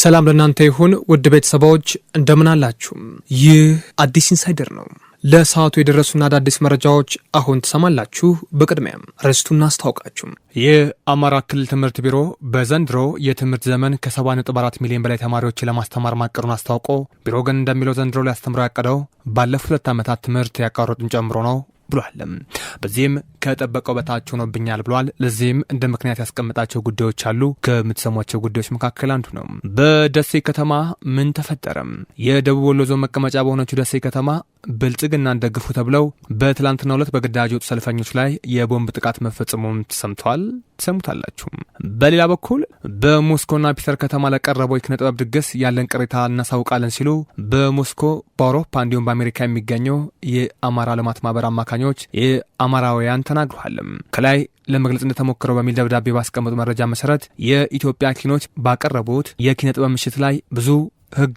ሰላም ለእናንተ ይሁን ውድ ቤተሰቦች፣ እንደምን አላችሁ? ይህ አዲስ ኢንሳይደር ነው። ለሰዓቱ የደረሱና አዳዲስ መረጃዎች አሁን ትሰማላችሁ። በቅድሚያም ርዕስቱን እናስታውቃችሁ። የአማራ ክልል ትምህርት ቢሮ በዘንድሮ የትምህርት ዘመን ከ7.4 ሚሊዮን በላይ ተማሪዎችን ለማስተማር ማቀዱን አስታውቆ ቢሮ ግን እንደሚለው ዘንድሮ ሊያስተምረው ያቀደው ባለፉት 2 ዓመታት ትምህርት ያቋረጡን ጨምሮ ነው ብሏል። በዚህም ከጠበቀው በታች ሆኖብኛል ብሏል። ለዚህም እንደ ምክንያት ያስቀመጣቸው ጉዳዮች አሉ። ከምትሰሟቸው ጉዳዮች መካከል አንዱ ነው። በደሴ ከተማ ምን ተፈጠረም? የደቡብ ወሎ ዞን መቀመጫ በሆነችው ደሴ ከተማ ብልጽግናን ደግፉ ተብለው በትላንትናው ዕለት በግዳጅ የወጡ ሰልፈኞች ላይ የቦምብ ጥቃት መፈጸሙም ተሰምቷል። ትሰሙታላችሁ። በሌላ በኩል በሞስኮና ፒተር ከተማ ለቀረበው የኪነ ጥበብ ድግስ ያለን ቅሬታ እናሳውቃለን ሲሉ በሞስኮ፣ በአውሮፓ እንዲሁም በአሜሪካ የሚገኘው የአማራ ልማት ማህበር አማካኞች የአማራውያን ተናግረዋል። ከላይ ለመግለጽ እንደተሞከረው በሚል ደብዳቤ ባስቀመጡ መረጃ መሰረት የኢትዮጵያ ኪኖች ባቀረቡት የኪነ ጥበብ ምሽት ላይ ብዙ ህግ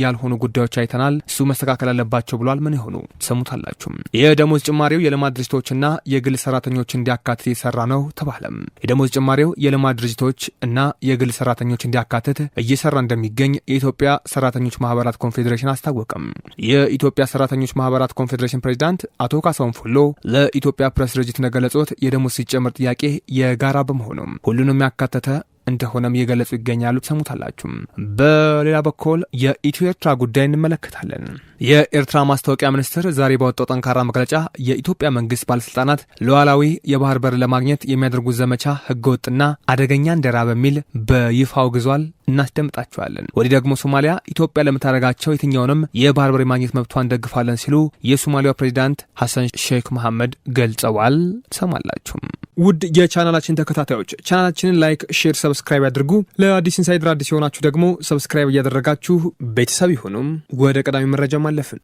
ያልሆኑ ጉዳዮች አይተናል። እሱ መስተካከል አለባቸው ብሏል። ምን ይሆኑ ትሰሙታላችሁ። የደሞዝ ጭማሪው የልማት ድርጅቶችና የግል ሰራተኞች እንዲያካትት እየሰራ ነው ተባለም። የደሞዝ ጭማሪው የልማት ድርጅቶች እና የግል ሰራተኞች እንዲያካትት እየሰራ እንደሚገኝ የኢትዮጵያ ሰራተኞች ማህበራት ኮንፌዴሬሽን አስታወቀም። የኢትዮጵያ ሰራተኞች ማህበራት ኮንፌዴሬሽን ፕሬዚዳንት አቶ ካሳሁን ፎሎ ለኢትዮጵያ ፕሬስ ድርጅት እንደገለጹት የደሞዝ ሲጨምር ጥያቄ የጋራ በመሆኑ ሁሉንም ያካተተ እንደሆነም እየገለጹ ይገኛሉ። ትሰሙታላችሁ። በሌላ በኩል የኢትዮ ኤርትራ ጉዳይ እንመለከታለን። የኤርትራ ማስታወቂያ ሚኒስትር ዛሬ ባወጣው ጠንካራ መግለጫ የኢትዮጵያ መንግስት ባለስልጣናት ሉዓላዊ የባህር በር ለማግኘት የሚያደርጉት ዘመቻ ህገወጥና አደገኛ እንደራ በሚል በይፋ አውግዟል። እናስደምጣቸዋለን። ወዲህ ደግሞ ሶማሊያ ኢትዮጵያ ለምታደርጋቸው የትኛውንም የባህር በር የማግኘት መብቷን እንደግፋለን ሲሉ የሶማሊያው ፕሬዚዳንት ሐሰን ሼክ መሐመድ ገልጸዋል። ትሰማላችሁ። ውድ የቻናላችን ተከታታዮች፣ ቻናላችንን like፣ share፣ subscribe ያድርጉ። ለአዲስ ኢንሳይደር አዲስ የሆናችሁ ደግሞ subscribe እያደረጋችሁ ቤተሰብ ይሁኑም። ወደ ቀዳሚ መረጃ ማለፍን።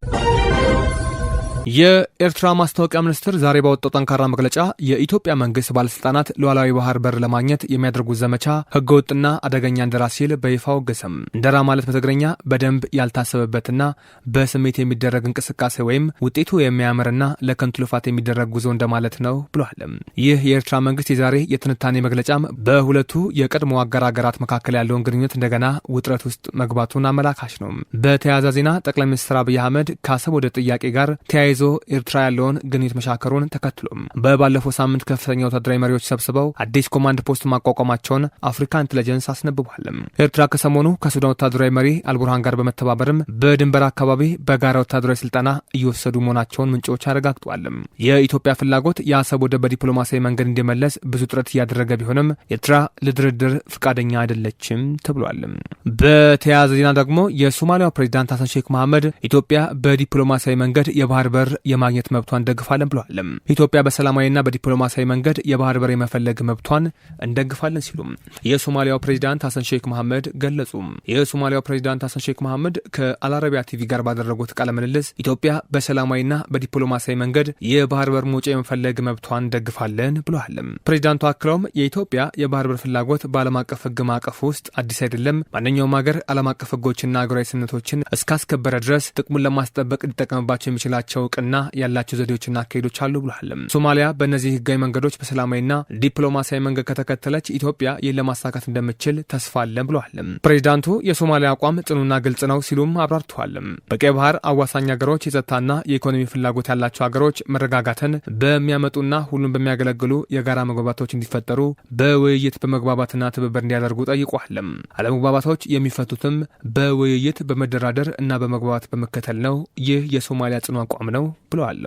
የኤርትራ ማስታወቂያ ሚኒስትር ዛሬ ባወጣው ጠንካራ መግለጫ የኢትዮጵያ መንግስት ባለስልጣናት ሉዓላዊ ባህር በር ለማግኘት የሚያደርጉት ዘመቻ ህገወጥና አደገኛ እንደራ ሲል በይፋ አወገዘም። እንደራ ማለት በትግርኛ በደንብ ያልታሰበበትና በስሜት የሚደረግ እንቅስቃሴ ወይም ውጤቱ የማያምርና ለከንቱ ልፋት የሚደረግ ጉዞ እንደማለት ነው ብሏል። ይህ የኤርትራ መንግስት የዛሬ የትንታኔ መግለጫም በሁለቱ የቀድሞ አጋር ሀገራት መካከል ያለውን ግንኙነት እንደገና ውጥረት ውስጥ መግባቱን አመላካች ነው። በተያያዘ ዜና ጠቅላይ ሚኒስትር አብይ አህመድ ከአሰብ ወደብ ጥያቄ ጋር ተያይዞ ኤርትራ ያለውን ግንኙነት መሻከሩን ተከትሎም በባለፈው ሳምንት ከፍተኛ ወታደራዊ መሪዎች ሰብስበው አዲስ ኮማንድ ፖስት ማቋቋማቸውን አፍሪካ ኢንቴሊጀንስ አስነብቧል። ኤርትራ ከሰሞኑ ከሱዳን ወታደራዊ መሪ አልቡርሃን ጋር በመተባበርም በድንበር አካባቢ በጋራ ወታደራዊ ስልጠና እየወሰዱ መሆናቸውን ምንጮች አረጋግጠዋል። የኢትዮጵያ ፍላጎት የአሰብ ወደብ በዲፕሎማሲያዊ መንገድ እንዲመለስ ብዙ ጥረት እያደረገ ቢሆንም ኤርትራ ለድርድር ፈቃደኛ አይደለችም ተብሏል። በተያያዘ ዜና ደግሞ የሶማሊያው ፕሬዚዳንት ሀሰን ሼክ መሐመድ ኢትዮጵያ በዲፕሎማሲያዊ መንገድ የባህር በር የማግኘት መብቷን እንደግፋለን ብለዋል። ኢትዮጵያ በሰላማዊና በዲፕሎማሲያዊ መንገድ የባህር በር የመፈለግ መብቷን እንደግፋለን ሲሉ የሶማሊያው ፕሬዚዳንት ሀሰን ሼክ መሐመድ ገለጹ። የሶማሊያው ፕሬዚዳንት ሀሰን ሼክ መሐመድ ከአልአረቢያ ቲቪ ጋር ባደረጉት ቃለ ምልልስ ኢትዮጵያ በሰላማዊና በዲፕሎማሲያዊ መንገድ የባህር በር መውጫ የመፈለግ መብቷን እንደግፋለን ብለዋል። ፕሬዚዳንቱ አክለውም የኢትዮጵያ የባህር በር ፍላጎት በዓለም አቀፍ ሕግ ማዕቀፍ ውስጥ አዲስ አይደለም። ማንኛውም ሀገር ዓለም አቀፍ ሕጎችና ሀገራዊ ስምምነቶችን እስካስከበረ ድረስ ጥቅሙን ለማስጠበቅ ሊጠቀምባቸው የሚችላቸው እውቅና ያላቸው ዘዴዎችና አካሄዶች አሉ ብለዋል። ሶማሊያ በእነዚህ ህጋዊ መንገዶች በሰላማዊና ዲፕሎማሲያዊ መንገድ ከተከተለች ኢትዮጵያ ይህን ለማሳካት እንደምትችል ተስፋ አለን ብለዋል። ፕሬዚዳንቱ የሶማሊያ አቋም ጽኑና ግልጽ ነው ሲሉም አብራርተዋል። በቀይ ባህር አዋሳኝ ሀገሮች የጸጥታና የኢኮኖሚ ፍላጎት ያላቸው ሀገሮች መረጋጋትን በሚያመጡና ሁሉም በሚያገለግሉ የጋራ መግባባቶች እንዲፈጠሩ በውይይት፣ በመግባባትና ትብብር እንዲያደርጉ ጠይቋል። አለመግባባቶች የሚፈቱትም በውይይት፣ በመደራደር እና በመግባባት በመከተል ነው። ይህ የሶማሊያ ጽኑ አቋም ነው ብለዋል።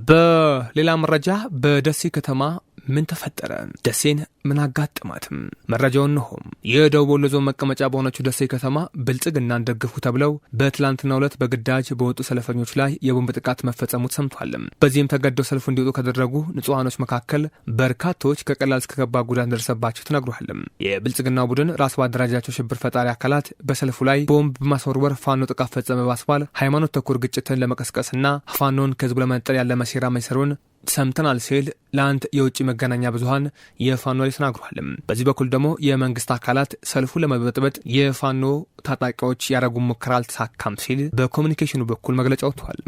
በሌላ መረጃ በደሴ ከተማ ምን ተፈጠረ? ደሴን ምን አጋጠማትም? መረጃውን እነሆ። የደቡብ ወሎ ዞን መቀመጫ በሆነችው ደሴ ከተማ ብልጽግናን ደግፉ ተብለው በትላንትናው ዕለት በግዳጅ በወጡ ሰልፈኞች ላይ የቦምብ ጥቃት መፈጸሙ ተሰምቷል። በዚህም ተገደው ሰልፉ እንዲወጡ ከተደረጉ ንጹሐኖች መካከል በርካቶች ከቀላል እስከ ከባድ ጉዳት እንደደረሰባቸው ተነግሯል። የብልጽግናው ቡድን ራስ ባደራጃቸው ሽብር ፈጣሪ አካላት በሰልፉ ላይ ቦምብ በማስወርወር ፋኖ ጥቃት ፈጸመ ባስባል ሃይማኖት ተኮር ግጭትን ለመቀስቀስና ፋኖን ከህዝቡ ለመነጠል ያለመ ሴራ መሰሩን ሰምተናል ሲል ለአንድ የውጭ መገናኛ ብዙኃን የፋኖ ላይ ተናግሯል። በዚህ በኩል ደግሞ የመንግስት አካላት ሰልፉ ለመበጥበጥ የፋኖ ታጣቂዎች ያደረጉ ሙከራ አልተሳካም ሲል በኮሚኒኬሽኑ በኩል መግለጫ ወጥቷል።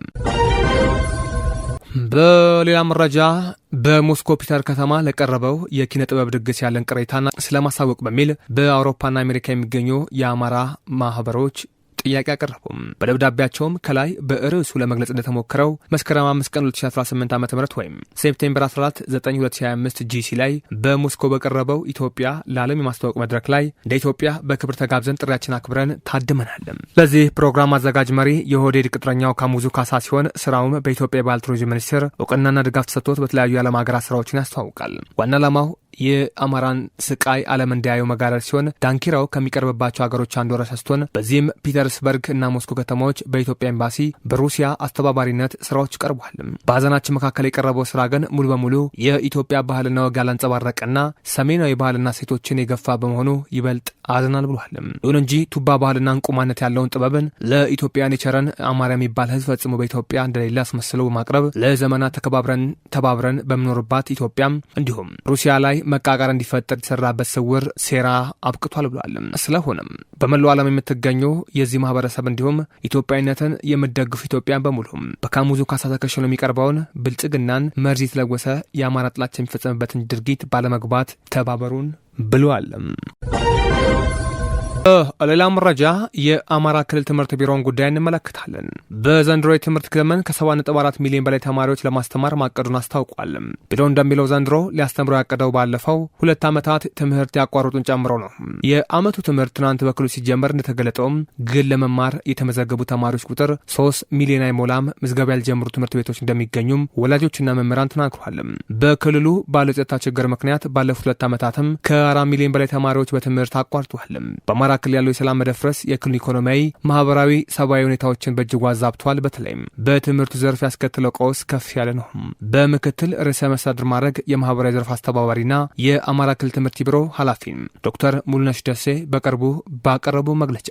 በሌላ መረጃ በሞስኮ ፒተር ከተማ ለቀረበው የኪነ ጥበብ ድግስ ያለን ቅሬታና ስለማሳወቅ በሚል በአውሮፓና አሜሪካ የሚገኙ የአማራ ማህበሮች ጥያቄ አቀረቡ። በደብዳቤያቸውም ከላይ በርዕሱ ለመግለጽ እንደተሞከረው መስከረም 5 ቀን 2018 ዓ.ም ወይም September 14 9 2025 GC ላይ በሞስኮ በቀረበው ኢትዮጵያ ለዓለም የማስተዋወቅ መድረክ ላይ እንደ ኢትዮጵያ በክብር ተጋብዘን ጥሪያችን አክብረን ታድመናል። ለዚህ ፕሮግራም አዘጋጅ መሪ የኦህዴድ ቅጥረኛው ካሙዙ ካሳ ሲሆን ስራውም በኢትዮጵያ የባህል ቱሪዝም ሚኒስቴር እውቅናና ድጋፍ ተሰጥቶት በተለያዩ የዓለም ሀገራት ስራዎችን ያስተዋውቃል። ዋና ዓላማው የአማራን ስቃይ ዓለም እንዲያየው መጋረድ ሲሆን ዳንኪራው ከሚቀርብባቸው ሀገሮች አንዱ ራሽያ ስትሆን በዚህም ፒተርስበርግ እና ሞስኮ ከተማዎች በኢትዮጵያ ኤምባሲ በሩሲያ አስተባባሪነት ስራዎች ቀርቧል። በሀዘናችን መካከል የቀረበው ስራ ግን ሙሉ በሙሉ የኢትዮጵያ ባህልና ወግ ያላንጸባረቀና ሰሜናዊ ባህልና ሴቶችን የገፋ በመሆኑ ይበልጥ አዝናል ብሏል። ይሁን እንጂ ቱባ ባህልና እንቁማነት ያለውን ጥበብን ለኢትዮጵያን የቸረን አማራ የሚባል ሕዝብ ፈጽሞ በኢትዮጵያ እንደሌለ አስመስሎ በማቅረብ ለዘመናት ተከባብረን ተባብረን በምኖርባት ኢትዮጵያም እንዲሁም ሩሲያ ላይ መቃቃር እንዲፈጠር የተሰራበት ስውር ሴራ አብቅቷል ብሏል። ስለሆነም በመላው ዓለም የምትገኙ የዚህ ማህበረሰብ እንዲሁም ኢትዮጵያዊነትን የምትደግፉ ኢትዮጵያን በሙሉ በካሙዙ ካሳ ተከሽኖ የሚቀርበውን ብልጽግናን መርዝ የተለወሰ የአማራ ጥላቻ የሚፈጸምበትን ድርጊት ባለመግባት ተባበሩን ብሏል። ሌላ መረጃ የአማራ ክልል ትምህርት ቢሮውን ጉዳይ እንመለከታለን። በዘንድሮ የትምህርት ዘመን ከ7.4 ሚሊዮን በላይ ተማሪዎች ለማስተማር ማቀዱን አስታውቋል። ቢሮው እንደሚለው ዘንድሮ ሊያስተምረው ያቀደው ባለፈው 2 ዓመታት ትምህርት ያቋረጡን ጨምሮ ነው። የአመቱ ትምህርት ትናንት በክልሉ ሲጀመር እንደተገለጠውም ግን ለመማር የተመዘገቡ ተማሪዎች ቁጥር 3 ሚሊዮን አይሞላም። ምዝገባ ያልጀመሩ ትምህርት ቤቶች እንደሚገኙም ወላጆችና መምህራን ተናግረዋል። በክልሉ ባለው የጸጥታ ችግር ምክንያት ባለፉት 2 ዓመታትም ከ4 ሚሊዮን በላይ ተማሪዎች በትምህርት አቋርጠዋል። በአማራ ክልል ያለው የሰላም መደፍረስ የክልሉ ኢኮኖሚያዊ፣ ማህበራዊ፣ ሰብአዊ ሁኔታዎችን በእጅጉ አዛብቷል። በተለይም በትምህርቱ ዘርፍ ያስከተለው ቀውስ ከፍ ያለ ነው። በምክትል ርዕሰ መስተዳድር ማዕረግ የማህበራዊ ዘርፍ አስተባባሪና የአማራ ክልል ትምህርት ቢሮ ኃላፊ ዶክተር ሙሉነሽ ደሴ በቅርቡ ባቀረቡ መግለጫ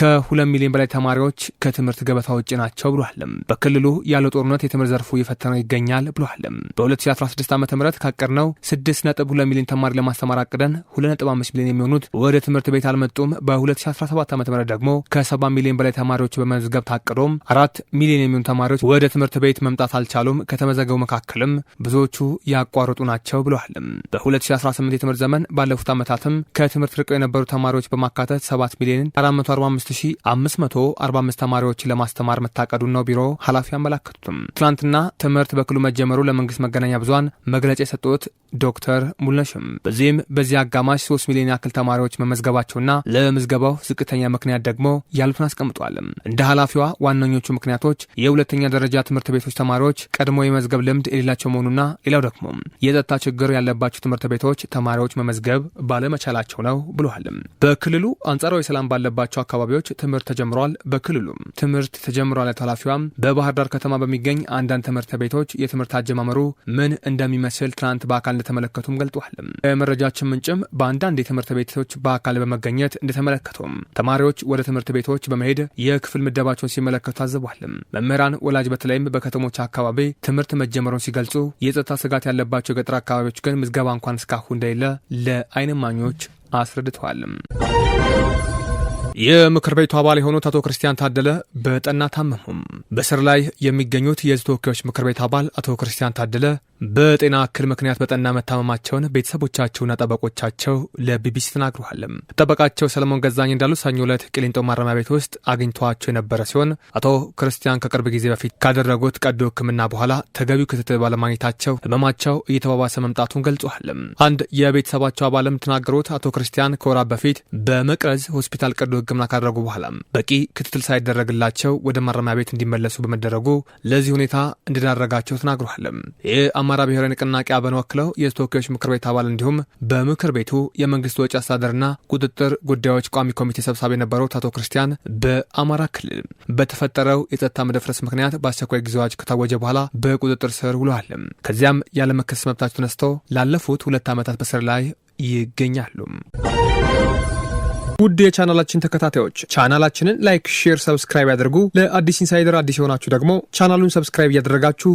ከ2 ሚሊዮን በላይ ተማሪዎች ከትምህርት ገበታ ውጭ ናቸው ብሏል። በክልሉ ያለው ጦርነት የትምህርት ዘርፉ እየፈተነው ይገኛል ብሏል። በ2016 ዓ.ም ካቀድነው 6.2 ሚሊዮን ተማሪ ለማስተማር አቅደን 2.5 ሚሊዮን የሚሆኑት ወደ ትምህርት ቤት አልመጡም። በ2017 ዓ.ም ደግሞ ከ7 ሚሊዮን በላይ ተማሪዎች በመመዝገብ ታቅዶም 4 ሚሊዮን የሚሆኑ ተማሪዎች ወደ ትምህርት ቤት መምጣት አልቻሉም። ከተመዘገቡ መካከልም ብዙዎቹ ያቋረጡ ናቸው ብለዋል። በ2018 የትምህርት ዘመን ባለፉት ዓመታትም ከትምህርት ርቀው የነበሩ ተማሪዎች በማካተት 7 ሚሊዮን 445545 ተማሪዎችን ለማስተማር መታቀዱን ነው ቢሮ ኃላፊ አመላከቱትም። ትናንትና ትምህርት በክልሉ መጀመሩ ለመንግስት መገናኛ ብዙሃን መግለጫ የሰጡት ዶክተር ሙሉነሽም በዚህም በዚህ አጋማሽ 3 ሚሊዮን ያክል ተማሪዎች መመዝገባቸውና ለምዝገባው ዝቅተኛ ምክንያት ደግሞ ያሉትን አስቀምጧል። እንደ ኃላፊዋ ዋነኞቹ ምክንያቶች የሁለተኛ ደረጃ ትምህርት ቤቶች ተማሪዎች ቀድሞ የመዝገብ ልምድ የሌላቸው መሆኑና ሌላው ደግሞ የጸጥታ ችግር ያለባቸው ትምህርት ቤቶች ተማሪዎች መመዝገብ ባለመቻላቸው ነው ብለዋል። በክልሉ አንጻራዊ ሰላም ባለባቸው አካባቢዎች ትምህርት ተጀምሯል። በክልሉ ትምህርት ተጀምሯል ያሉት ኃላፊዋም በባህር ዳር ከተማ በሚገኝ አንዳንድ ትምህርት ቤቶች የትምህርት አጀማመሩ ምን እንደሚመስል ትናንት በአካል እንደተመለከቱም ገልጧል። የመረጃችን ምንጭም በአንዳንድ የትምህርት ቤቶች በአካል በመገኘት እንደተመለከቱም ተማሪዎች ወደ ትምህርት ቤቶች በመሄድ የክፍል ምደባቸውን ሲመለከቱ ታዝቧል። መምህራን፣ ወላጅ በተለይም በከተሞች አካባቢ ትምህርት መጀመሩን ሲገልጹ፣ የጸጥታ ስጋት ያለባቸው የገጠር አካባቢዎች ግን ምዝገባ እንኳን እስካሁን እንደሌለ ለዓይን እማኞች አስረድተዋል። የምክር ቤቱ አባል የሆኑት አቶ ክርስቲያን ታደለ በጠና ታመሙም። በስር ላይ የሚገኙት የሕዝብ ተወካዮች ምክር ቤት አባል አቶ ክርስቲያን ታደለ በጤና እክል ምክንያት በጠና መታመማቸውን ቤተሰቦቻቸውና ጠበቆቻቸው ለቢቢሲ ተናግረዋል። ጠበቃቸው ሰለሞን ገዛኝ እንዳሉ ሰኞ ዕለት ቂሊንጦ ማረሚያ ቤት ውስጥ አግኝተዋቸው የነበረ ሲሆን አቶ ክርስቲያን ከቅርብ ጊዜ በፊት ካደረጉት ቀዶ ሕክምና በኋላ ተገቢው ክትትል ባለማግኘታቸው ህመማቸው እየተባባሰ መምጣቱን ገልጿል። አንድ የቤተሰባቸው አባልም ተናገሩት አቶ ክርስቲያን ከወራት በፊት በመቅረዝ ሆስፒታል ቀዶ ሕክምና ካደረጉ በኋላ በቂ ክትትል ሳይደረግላቸው ወደ ማረሚያ ቤት እንዲመለሱ በመደረጉ ለዚህ ሁኔታ እንደዳረጋቸው ተናግረዋል። የአማራ ብሔራዊ ንቅናቄ አብን ወክለው የሕዝብ ተወካዮች ምክር ቤት አባል እንዲሁም በምክር ቤቱ የመንግስት ወጪ አስተዳደርና ቁጥጥር ጉዳዮች ቋሚ ኮሚቴ ሰብሳቢ የነበሩት አቶ ክርስቲያን በአማራ ክልል በተፈጠረው የጸጥታ መደፍረስ ምክንያት በአስቸኳይ ጊዜ አዋጅ ከታወጀ በኋላ በቁጥጥር ስር ውለዋል። ከዚያም ያለመከሰስ መብታቸው ተነስቶ ላለፉት 2 ዓመታት በስር ላይ ይገኛሉ። ውድ የቻናላችን ተከታታዮች ቻናላችንን like፣ share፣ subscribe ያድርጉ። ለአዲስ ኢንሳይደር አዲስ የሆናችሁ ደግሞ ቻናሉን subscribe እያደረጋችሁ